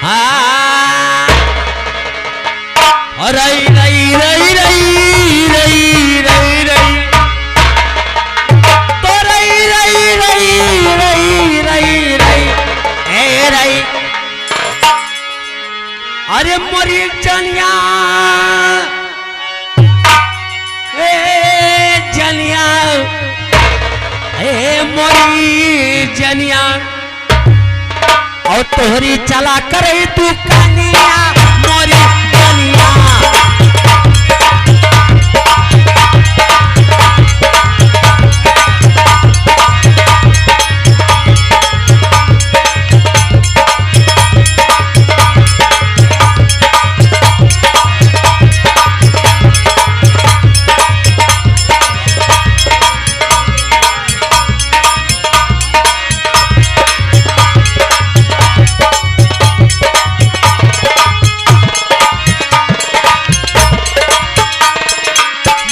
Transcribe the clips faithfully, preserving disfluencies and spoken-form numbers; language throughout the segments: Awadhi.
आ, रई, रई, रई। तो रई, रई, रई। ए रई। अरे मोरी जनिया, ए जनिया, ए मोरी जनिया। और तोहरी चला करे दुकनिया, मोरी जनिया।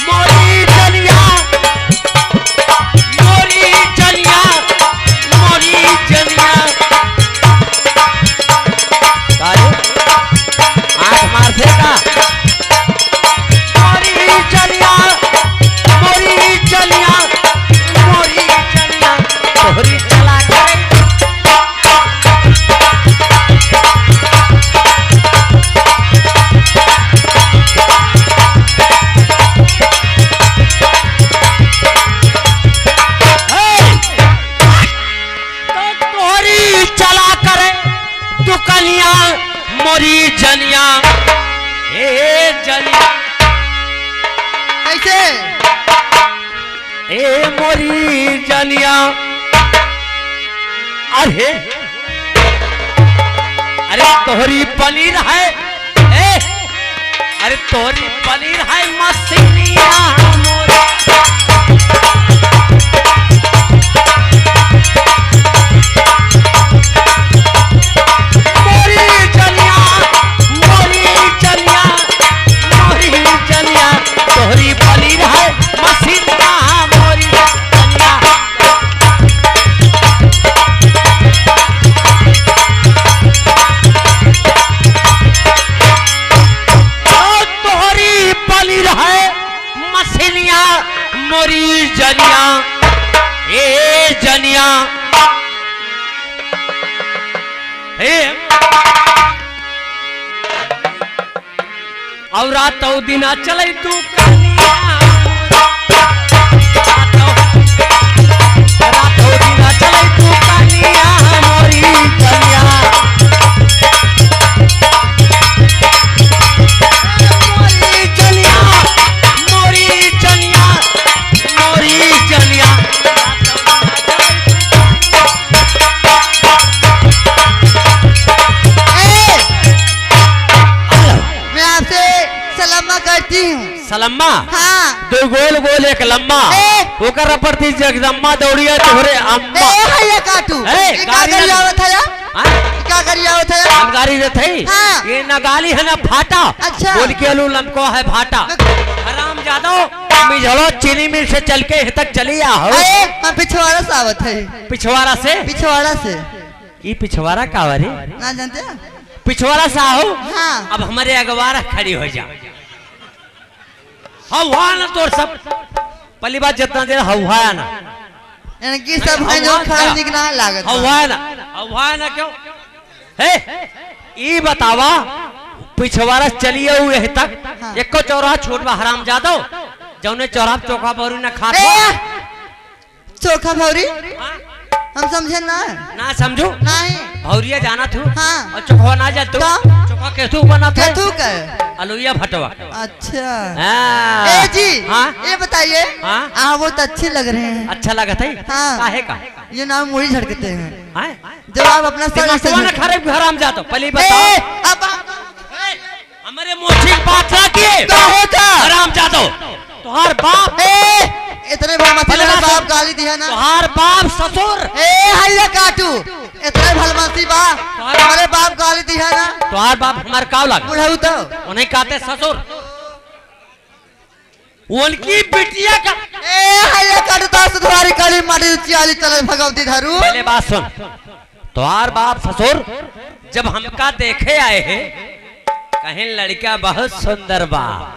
मोरी जनिया, मोरी जनिया, मोरी जनिया। का रे? आँख मार दे का? मोरी जनिया, मोरी जनिया, मोरी जनिया, तोहरी चला करे। तो तोहरी चला करे दुकनिया, मोरी जनिया, ए जनिया। कैसे? ए मोरी जनिया। अरे, अरे तोहरी पनीर है, ए, अरे तोहरी पनीर है मसीनिया मोरी। मोरी जनिया, मोरी जनिया, मोरी जनिया, तोहरी पनीर है मसीनिया मोरी जनिया। ओ तोहरी पनीर है मसीनिया मोरी जनिया, ए जनिया, ए। और रातौ दिना चलै दुकनिया। रातौ, रातौ दिना चलै दुकनिया मोरी जनिया। मोरी जनिया, मोरी जनिया, मोरी जनिया। ए, मैं आपसे सलामा करती हूँ। सलम्मा? हाँ। दो गोल गोल एक लम्मा। ए। ओकर ऊपर थी जगदम्मा दौड़िया तोहरे अम्मा। ए, हैया काटू। ए, ई का गाड़ी करी ना आवत है या? हाँ? ई का करी आवत है या? हम गाड़ी देत हई? हाँ। ये ना गाली है ना फाटा। अच्छा। बोल के अलू लमको है भाटा। मैं हराम जादो, मिझड़ो चीनी मिल से चल के यहाँ तक चली आ हो। अरे, हम पिछवाड़ा से आवत है। पिछवाड़ा से? पिछवाड़ा से। ई पिछवाड़ा का बारे? ना जानते हैं? पिछवाड़ा से आओ। हाँ। अब हमारे अगवार खड़ी हो जा। हवा ना तोर सब। पहली बात जितना देर हवा ना। इनकी सब है जो हवा खाए ना। निकला लागत बा। हवा ना। हवा ना क्यों? हे, ई बतावा, पिछवाड़ा चलिए हु यहीं तक, हाँ। एको चौराहा छोट बा हराम जादो, जौने चौराहा पे चोखा भौरी ना खात ए! बा। चोखा भौरी? हाँ? हम समझे ना। ना समझू? नहीं। भौरिया जाना थू? हाँ। और चोखवा ना जा तू? तो? चोखा केथू बना थे? केथू के? अलुइया भटवा। अच्छा। हाँ। ए जी, हाँ? ये बताइए, हाँ? आप बहुत अच्छे लग रहे हैं। अच्छा लगत है? हाँ। काहे का? ये नाम मुड़ी झड़कते हैं। हाँ? जब आप अपना सर दिमाग ऐसे को ना झुक- खराब हराम जातो, पहले ही बताओ। ए, अब आप ए, हमारे मोछी की बात ना किए। का होता? हराम जातो। तोहार बाप। ए, इतने बड़ा मत पहले ना बाप सुन। गाली दिया ना। तोहार बाप ससुर। ए, हैया काटू। इतने भलमासी बा। तोहार हमारे बाप गाली दिया ना। तोहार बाप हमार काव लाग। बुढ़ऊ तो। उन्हें कहते ससुर। उनकी बिटिया का ए, हैया काटू तो सुधवारी काली माटी चियाली चले भगवती धरू। पहले बात सुन। तोहार बाप ससुर जब हमका देखे आए हैं, कहें लड़का बहुत सुंदर बा।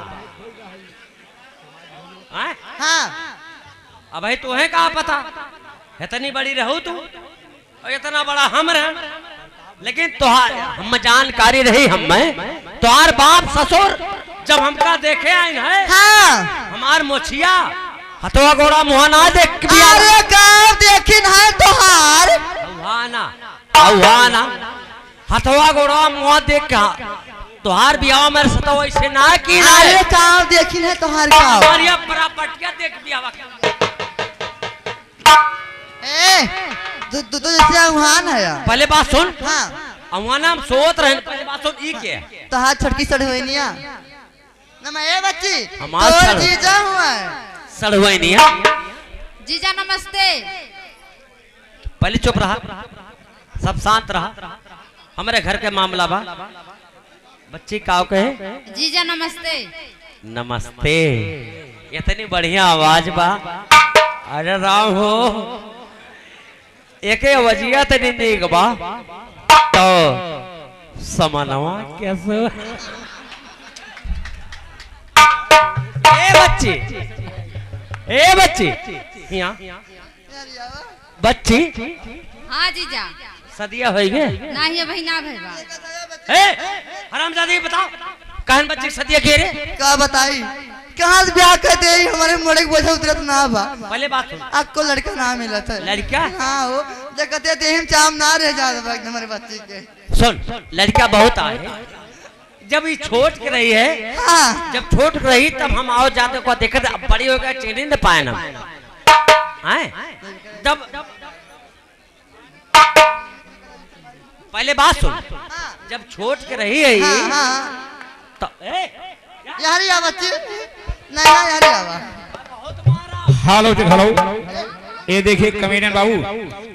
हैं? हाँ। अबहीं तोहे का पता, इतनी बड़ी रहू तू और इतना बड़ा हम रहन, लेकिन तोहार हम जानकारी रही, हमें तोहार बाप ससुर जब हमका देखे आइन है, हाँ। हमार मोछिया, हथवा गोड़ा मुँह ना देख बिया। अरे गाँव देखिन है तोहार। अउहाना, अउहाना, हथवा गोड़ा मुँह देख के, तोहार बियाह मेरे सतवा ऐसे ना की ना। अरे गाँव देखिन है तोहार गाँव। हमार ये प्रॉपर्टिया देख बियाह। ए, तू, तू तो जैसे अउहान है यार। पहले बात सुन। हाँ। अउहाना हम सोत रहे, पहले बात सुन, ई के? तो हाथ छटकी सड़वैनिया। नमः ए बच्ची, हमार तोर सड़-, जीजा हुआ है। सड़वैनिया। जीजा नमस्ते। पहले चुप रहा, सब शांत रहा। हमरे घर के मामला बा। बच्ची काव कहे? जीजा नमस्ते। नमस्ते। इतनी बढ़िया आवाज बा। अरे राम हो, एके आवाजिया तनी नीक बा। तो समनवा कैसे? ए बच्ची, ए बच्ची, हियाँ। बच्ची। हाँ जीजा। सदिया होई गे? नाही, अबहीं ना भइल बा। ए, हरामजादी, बताओ, कहन बच्ची सदिया के रे? का बताई? कहाँ से ब्याह कर दे, हमारे मोड़े के बोझा उतरत ना बा। पहले बात सुन। आपको लड़का ना मिलत है। लड़का? हाँ हो, देखते देह में चाम ना रह जात बा एकदम हमारे बच्ची के। सुन, लड़का बहुत आए। जब ई छोट के रही है, हाँ। जब छोट के रही तब हम आओ जाते को देखत, अब बड़ी हो गई, चीनी न पाए ना। हैं? तब पहले बात सुन, जब छोट के रही है, हाँ, हाँ। तो, ए, यार या बच्ची, नहीं ना यार या बा। हेलो जी, हेलो। ये देखिए कमेडियन बाबू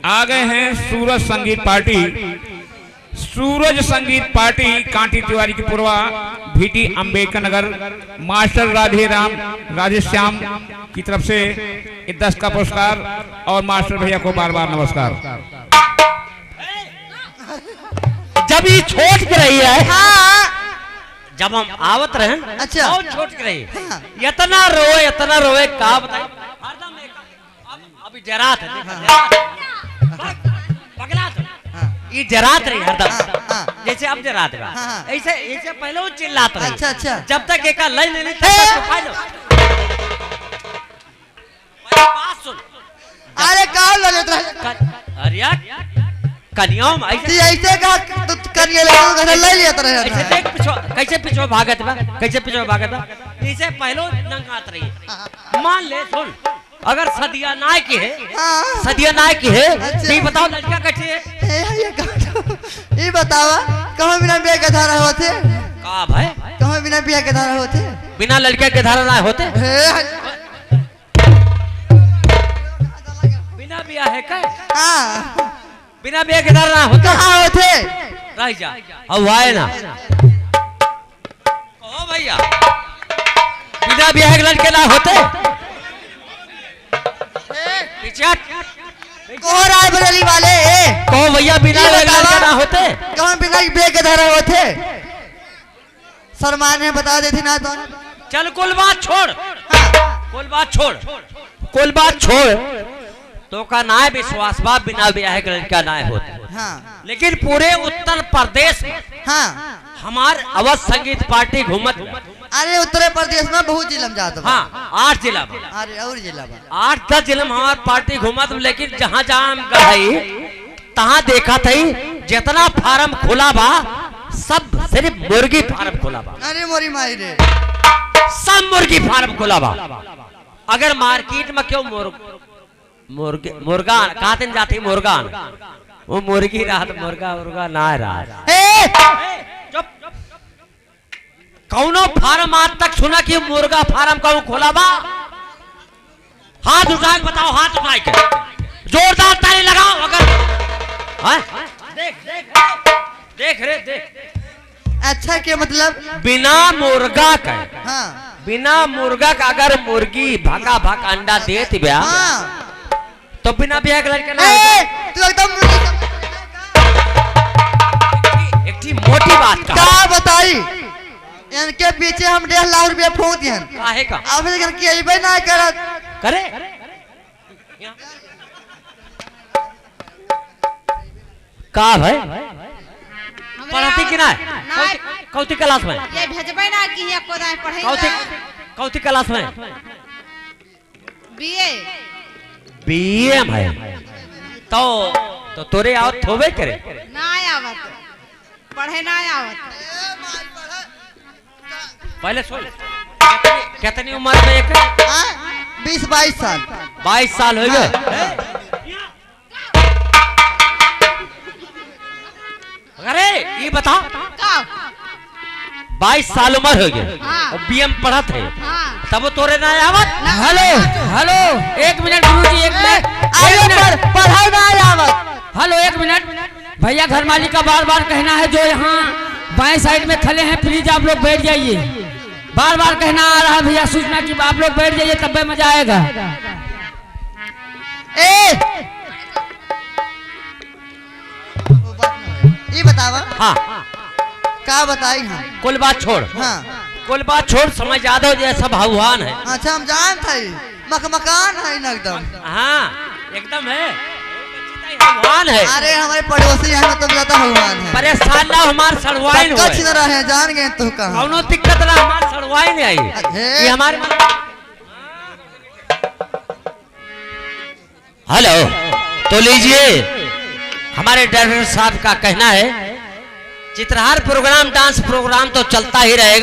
आ गए हैं, सूरज संगीत पार्टी। सूरज संगीत पार्टी कांटी तिवारी की पुरवा, भीटी अम्बेडकर नगर, मास्टर राधे राम, राधे श्याम की तरफ से ये दस का पुरस्कार और मास्टर भैया को बार बार नमस्कार। जब ई छोट के रही है, हाँ। जब हम आवत रहन, अच्छा। बहुत छोट के रही। हाँ। इतना रोए, इतना रोए, का बताई? हरदम एक अब, अभी जरात है, देखा, हाँ। जरात है। पग-, पगला तो। हाँ। ई जरात रही हरदम। हाँ, हाँ। जैसे अब जरात बा। हाँ, हाँ। ऐसे, ऐसे पहले वो चिल्लात रही। अच्छा, अच्छा। जब तक एका लई लेनी, तब हे! तक चुपाई लो। पहले बात सुन। अरे, का लई लेत रहे? कन-, अरे यार, कनिया में ऐसे जी, ऐसे का तो कनिया ले, तो घर लई लेत रहे ऐसे ना। देख पीछे, कैसे पीछे भागत बा, कैसे पीछे भागत बा। इसे पहले नंगात रही। हाँ। मान ले, सुन। अगर सदिया नाय की है, हाँ। सदिया नाय की है, अच्छा। तो ये बताओ लड़का कैसे है? हे, ये का-, ये बतावा, कहूँ बिना बियाह के धारा होत है? का भाई? कहूँ बिना बियाह के धारा होत है? बिना लड़का के धारा ना होत है? हे, बिना बियाह है का? हाँ। बिना बियाह के धारा ना होत है? कहाँ होत है? रह जा। हवाए ना। कहो भैया, बिना बियाह के लड़के ना होते? पीछे हट। कहो रायबरेली वाले, ए। कहो भैया, बिना ये बियाह के बतावा, लड़के ना होते? कौन बिना बियाह के धरा होते? शर्माने बता देती ना तो। चल, कुल बात छोड़। हाँ। कुल बात छोड़। कुल बात छोड़। तोका नाय विश्वास बा, बिना बियाहे के लड़का नाय होत। हाँ। लेकिन पूरे उत्तर प्रदेश में हाँ। हमार अवध संगीत पार्टी घूमत बा। अरे, उत्तर प्रदेश में बहुत जिला में जात बा। हाँ, आठ जिला बा। अरे, और जिला बा। आठ दस जिला में हमार पार्टी घूमत बा, लेकिन जहाँ जहाँ हम गए, तहाँ देखत हई, जितना फार्म खुला बा, सब सिर्फ मुर्गी फार्म खुला बा। अरे मोरी माई रे। सब मुर्गी फार्म खुला बा। अगर मार्केट में क्यों मुर्ग-, मुर्गे, मुर्गा, कहाँ दिन जाती मुर्गा? वो मुर्गी रहत, मुर्गा, मुर्गा ना रहत। ए! चुप। कौनो फार्म आज तक सुना कि मुर्गा फार्म कहूँ खोला बा? हाथ उठा के बताओ, हाथ उठा के। जोरदार ताली लगाओ अगर, हाँ? देख, देख, देख रे, देख। अच्छा, के मतलब? बिना मुर्गा के, हाँ। बिना मुर्गा के अगर मुर्गी भका भक अंडा देत बा, हाँ। तो बिना बियाह के लड़का ना ए, होता। तू एकदम मुर्गी समझ रहे का? का बताई, इनके पीछे हम डेढ़ लाख रुपया फूंक दिहन। काहे का? अब लेकिन केहू अइबे ना करत। करे? का भाई? हमरा पढ़ती कि ना? ना। कौती, कौती क्लास में? ये भेजबे ना कि हियाँ को दाएं पढ़े कौती, ना। कौती क्लास में? बीए। बीए में? तो, तो तोरे आवत होबे करे? ना आवत। पढ़े ना आवत। पहले सुन, कितनी, कितनी उम्र में एक? हाँ, बीस बाईस साल। बाईस साल हो गए? हाँ। अरे, ये बता। का? बाईस साल उम्र हो गए हाँ। और बीए में पढ़त है। हाँ। तब तोरे ना आवत? ना। हेलो, हेलो, एक मिनट गुरुजी, एक मिनट, अरे एक मिनट। पढ़-, पढ़ाई ना आवत। हेलो, एक मिनट। भैया घर मालिक का बार बार कहना है, जो यहाँ बाएं साइड में खड़े हैं, प्लीज आप लोग बैठ जाइए। बार बार कहना आ रहा है भैया, सूचना की आप लोग बैठ जाइए, तब मजा आएगा। ए! ये बतावा। हाँ। का बताई हम? कुल बात छोड़। हाँ। कुल बात छोड़, समय ज्यादा हो जाए, सब हौहान है। अच्छा, हम जानत हई। मकमकान है ना एकदम। हाँ, एकदम है। भगवान है। अरे, हमारे पड़ोसी हैं ना, तुम ज्यादा भगवान है। परेशान ना, हमार सड़वाइन पक्का होए। छिन रहे हैं, जान गए तू कहाँ। कौनो दिक्कत ना, हमार सड़वाइन आई। हे। ये हमारे हेलो, तो लीजिए, हमारे डायरेक्टर साहब का कहना है, चित्रहार प्रोग्राम, डांस प्रोग्राम तो चलता ही रहेगा।